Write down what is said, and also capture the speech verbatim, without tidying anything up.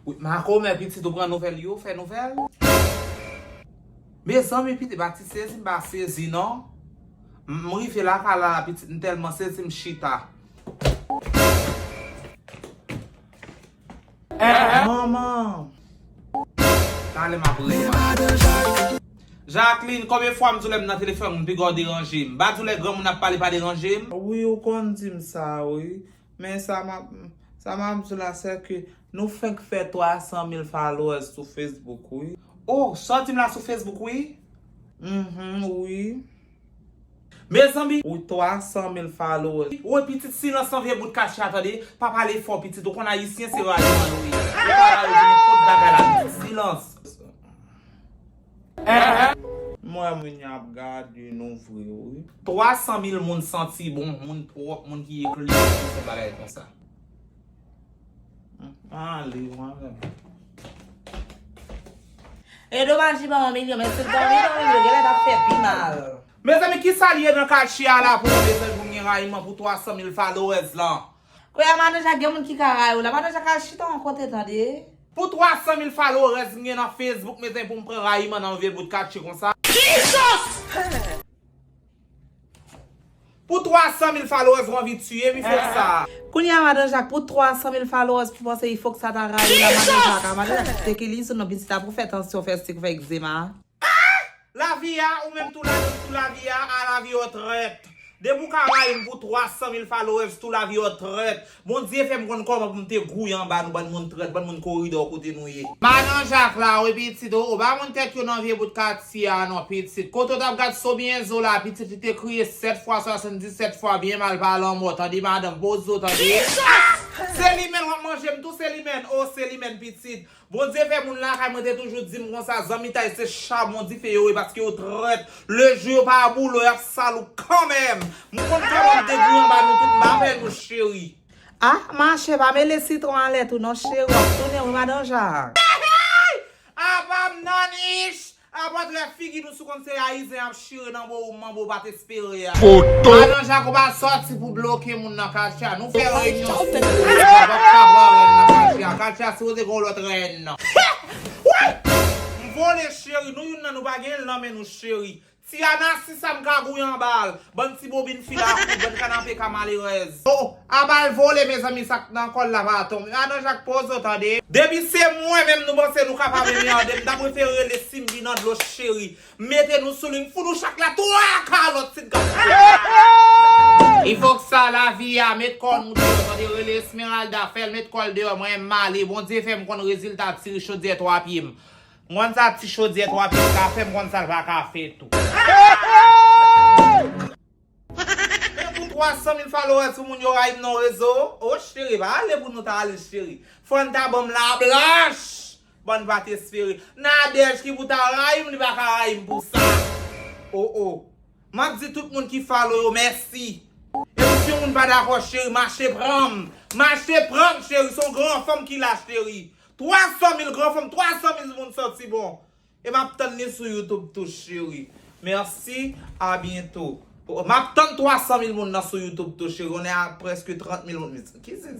Wi, makomè pitit ou pran nouvèl yo, fè nouvèl. Mezanmi, pitit, pa ti sezi, m pa sezi non. M rive lakay la, pitit, m tèlman sezi, m chita. Manman! Talè m ap rele manman. Jacqueline, konbyen fwa m di w lè m nan telefòn, m piga w deranje m? M pa di w lè granmoun ap pale pa deranje m? Wi, ou konn di m sa, wi. Men sa m ap, sa m ap di w la, se ke nou fenk fè twa san mil followers sou Facebook, wi. Oh, sa w di m la sou Facebook, wi? Mhm, wi. Mezanmi. Wi, twa san mil followers. Woy, pitit, silans nan vye bout kache a, tande. Pa pale fò, pitit. Ou konn ayisyen se rayi nou ye. Ou pa rayi nenpòt bagay la, pitit. Silans. M wè moun yo ap gade nou vre, wi. Twa san mil moun santi bon, moun pwòp, moun ki ekli, se bagay konsa. Ale, mwen menm. E domaj li ban yon milyon, men si l ban yon milyon, milyon, genlè t ap fè pi mal. Mezanmi, kisa l ye nan kalchi a la pou mwen, mezanmi, pou m gen rayiman pou twa san mil followers lan? Kounye a, Madan Jak, gen moun ki ka rayi w la. Madan Jak al chita yon kote, tande. Pou twa san mil followers m gen nan Facebook, mezanmi, pou m pran rayiman nan yon vye bout kalchi konsa. Jesus! Pou twa san mil followers, w anvi tiye m, Ifoksa. Kounye a, Madan Jak, pou twa san mil followers, pou panse Ifoksa ta rayi la, Madan Jak. A, Madan Jak, teke li sou non, pitit la pou fè tansyon, fè sik, fè egzema. Lavi a, ou menm tou lavi, tou lavi a, a lavi o trèt. Depi w ka rayi m pou twa san mil followers, tou lavi o trèt. Bondye fè m konn kòman pou m te gouye anba nou, bann moun trèt, bann moun koridò kote nou ye. Madan Jak la, wi, pitit, o, o, pa moun tèt yo nan vye bout katye a non, pitit. Kote w t ap gad Sobienzo la, pitit, li te kriye sèt fwa, swasanndisèt fwa, byen mal pa lanmò, tande, madanm, poze w, tande. Se li menm w ap manje m tou, se li menm, o, se li menm, pitit. Bondye fè moun lakay mwen te toujou di m konsa, zanmitay se chabon dife yo ye, paske yo trèt. Lejou yo pa boule, y ap sal ou kanmenm. M konn kòman m te gouye anba nou tout, m pa fè nou cheri. A, mache, pa mele sitwon anlè tou non, cheri, w ap tounen wi, Madan Jak. Apa m nan nich, apa trè figi nou sou konn se Ayisyen ap chire nan bo ou manbo pa t espere a. Foto. Madan Jak ou pa sòti pou bloke moun nan katye a. Nou fè reyinyon sou ou, w ap ka pran rèn nan katye a. Katye a sipoze gen yon lòt rèn. M vole cheri, nou youn nan nou pa gen l nan men nou cheri. Ti Anasi sa m ka gouye anba l. Bann ti bobin fil a koud, bann kanapeka malerèz. O, o, a bal vole, mezanmi, sa k nan kò l la pa tonbe. Madan Jak poze w tande. Depi se mwen menm nou panse nou kapab emerde m, m ta prefere rele Simbi nan dlo cheri. Mete nou sou li, m fout nou chak la twa kalòt si n ka. Ifoksa lavi a, met kò nou deyò, tande, rele Esmeralda, fè l met kò l deyò, mwen m ale, Bondye fè m konn rezilta ti chodyè twa pye m. M konn sa ti chodyè twa pye ka fè, m konn sa l pa ka fè tou. Men pou twa san mil followers pou moun yo rayi m nan rezo. O cheri, pa ale pou nou ta ale cheri. Fò n ta ban m lablanch. Bann pa t espere. Nadège ki pou ta rayi m, li pa ka rayi m pou sa. O, o. M ap di tout moun ki follow yo mèsi. Epi si yon moun pa dakò cheri, mache pran m. Mache pran m cheri, se yon gran fanm ki la cheri. Twa san mil gran fanm, twa san mil moun santi bon. E m ap tann li sou YouTube tou cheri. Mèsi, a byento. M ap tann twa san mil moun nan sou YouTube tou cheri. On est à presque trente mille moun. Ki se